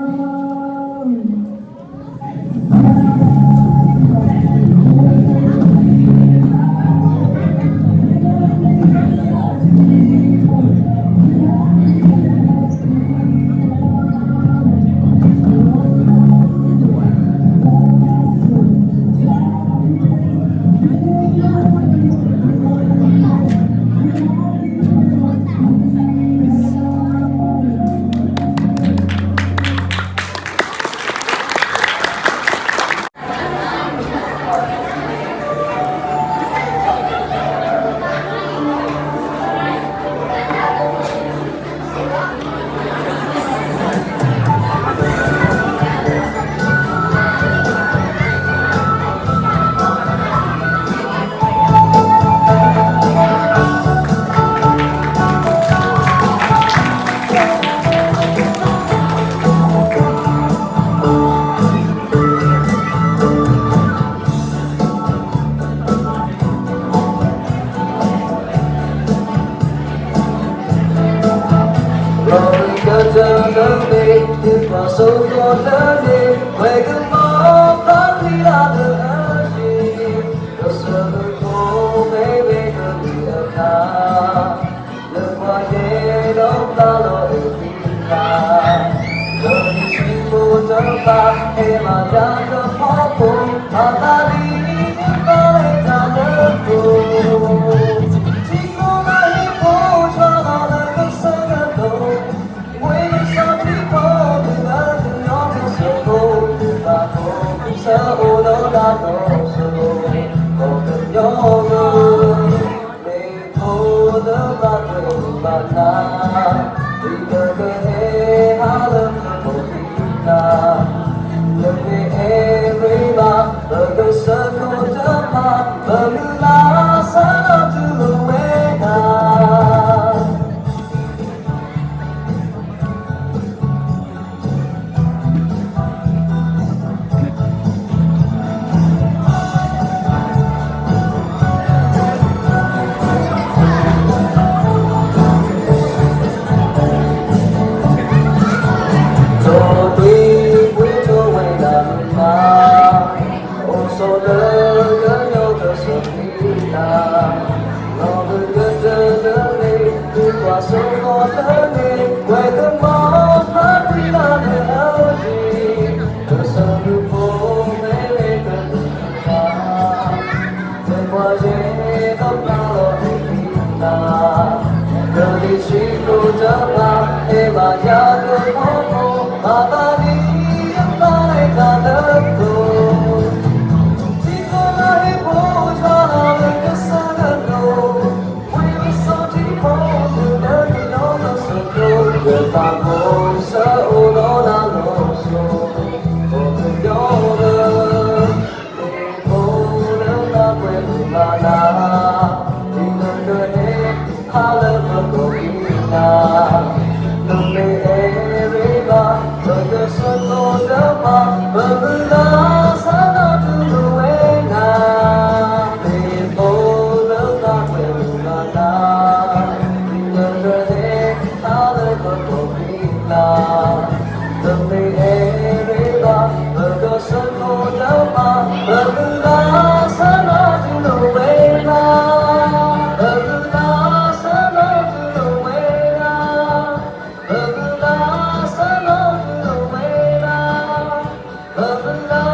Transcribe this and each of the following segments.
လီၤကတၢၢ်လၢမ့ၢ် သုကွၢ်စိဃီၤလၢန့ၣ် ဝဲကမၤဖျါကွံာ်လၢလၢယံၤ ကစၢၢ်ခိၣ်မ့ၢ်ဝဲကလုၢ်အကျါ လၢပှၤယဲၢ်ဒီးပျၢ်လီၤအုၣ်သံကျါ လၢနံၣ်ဆံမိၢ်တဖၣ် ဟဲမၤယၤတဖီခိၣ် မၤသးဒ်ယသးလဲၤတၢ်လၢပှိၤ ထံကျိလၢဟံၣ်ဖိ ဆှၢလီၤလၢကစၢၢ်ကလိၤ ဝ့ၢ်စီထံဖိ တုၤလၢကညီကစၢၢ်ခိၣ် သုသးဖိကစၢ်အိၣ်ဒီးတၢ်တီစိၤ ကီၢ်ကညီကလုာ် မ့ၢ်ဖိလၢဘၣ်ကွဲးဘၣ်တၢ် ဒ်လၢကဟဲဟးလၢပကိးပံတၢ် လၢမ့ၢ်အဲၣ်ရ့ဘၣ် ပကစၢၢ်ခိၣ်တဖၣ် ပမုၢ်လၢ်ဆၢလီၤတူၢ်လိာ်ဝဲဒၣ် ဒီးတွံၢ်ပှ့ၤထီၣ်ဝဲဒၣ်မုၢ်မး အိၣ်ဆိးလၢကညီကစၢၢ်ကလုၢ်တၢ် လီၤလၢကတၢၢ်လၢန့ၣ် သုကွၢ်စိဃီၤလၢန့ၣ် ဝဲကမၤဖျါကွံာ်လၢလၢယံၤ ကစၢၢ်ခိၣ်ဖိမ့ၢ်ဝဲကလုၢ်အကျါ လၢပှၤယဲၢ်ဒီးပျၢ်လီၤအုၣ်သံကျါ လၢနံၣ်ဆံမိၢ်တဖၣ် ဟဲမၤယၤတဖီခိၣ် မၤသးဒ်ယသးလဲၤတၢ်လၢပှိၤ ထံကျိလၢဟံၣ်ဖိ ဆှၢလီၤလၢကစၢၢ်ကလိၤ ဝ့ၢ်စီထံဖိ တုၤလၢကညီကစၢၢ်ခိၣ် ယသးဖိကစၢ်အိၣ်ဒီးတၢ်တီစိၤ ကီၢ်ကညီကလုာ် မ့ၢ်ဖိလၢဘၣ်ကွဲးဘၣ်တၢ် ဒ်လၢကဟဲဟးလၢပကိးပံတၢ် လၢမ့ၢ်အဲၣ်ရ့ဘၣ် ပကစၢၢ်ခိၣ်တဖၣ် ပမုၢ်လၢ်ဆၢလီၤတူၢ်လိာ်ဝဲဒၣ် မ့ၢ်ဖိလၢဘၣ်ကွဲးဘၣ်တၢ် ဒ်လၢကဟဲဟးလၢပကိးပံတၢ် လၢမ့ၢ်အဲၣ်ရ့ဘၣ် ပကစၢၢ်ခိၣ်တဖၣ် ပမုၢ်လၢ်ဆၢလီၤတူၢ်လိာ်ဝဲဒၣ် ပမုၢ်လၢ်ဆၢလီၤတူၢ်လိာ်ဝဲဒၣ် ပမုၢ်လၢ်ဆၢလီၤတူၢ်လိာ်ဝဲဒၣ် ပမုၢ်လၢ်ဆၢလီၤတူၢ်လိာ်ဝဲဒၣ် ပမုၢ်လၢ်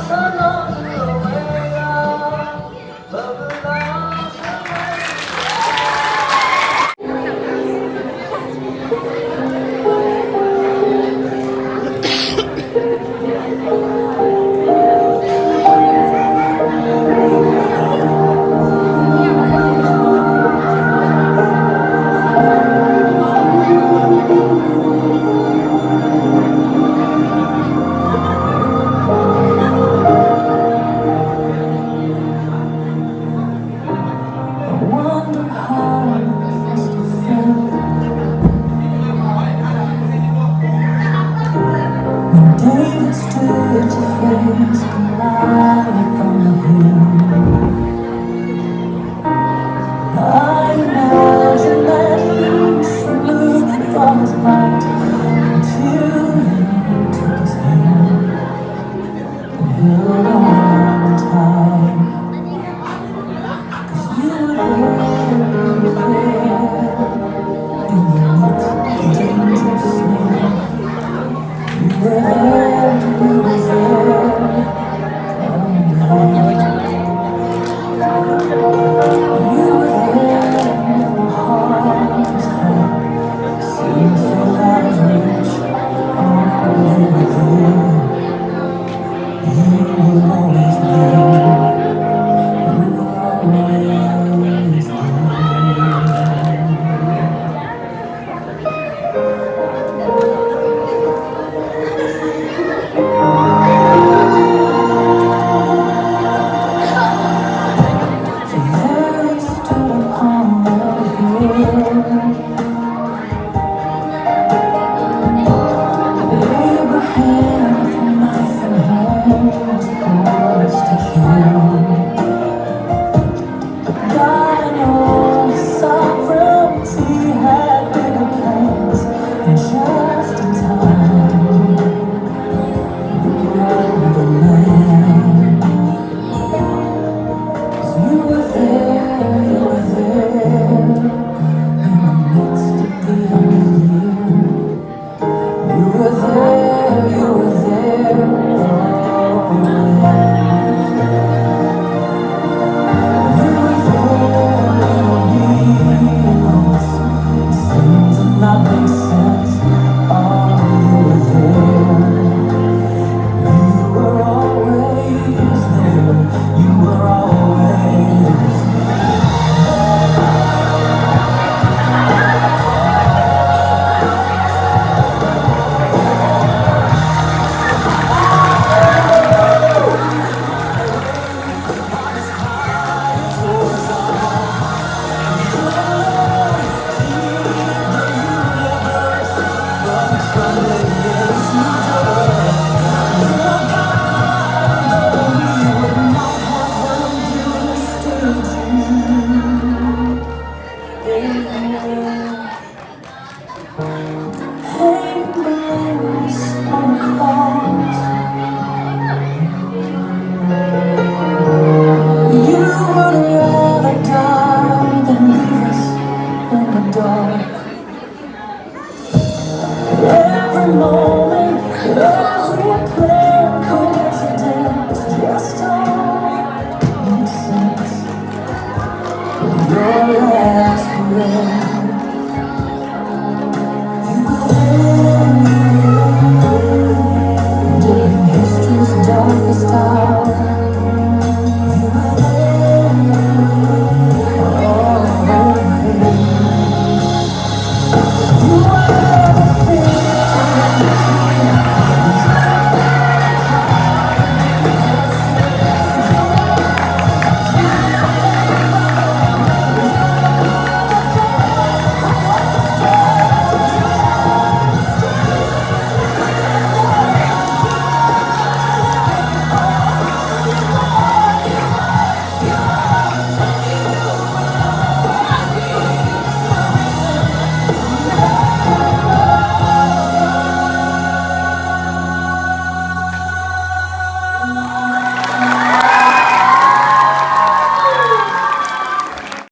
ဆၢလီၤ I wonder how it must have felt when David stood to face Goliath on the hill. I imagine that he summoned all his might until he You were there when the heart was cut. Seemed so out of reach. Oh, you were there.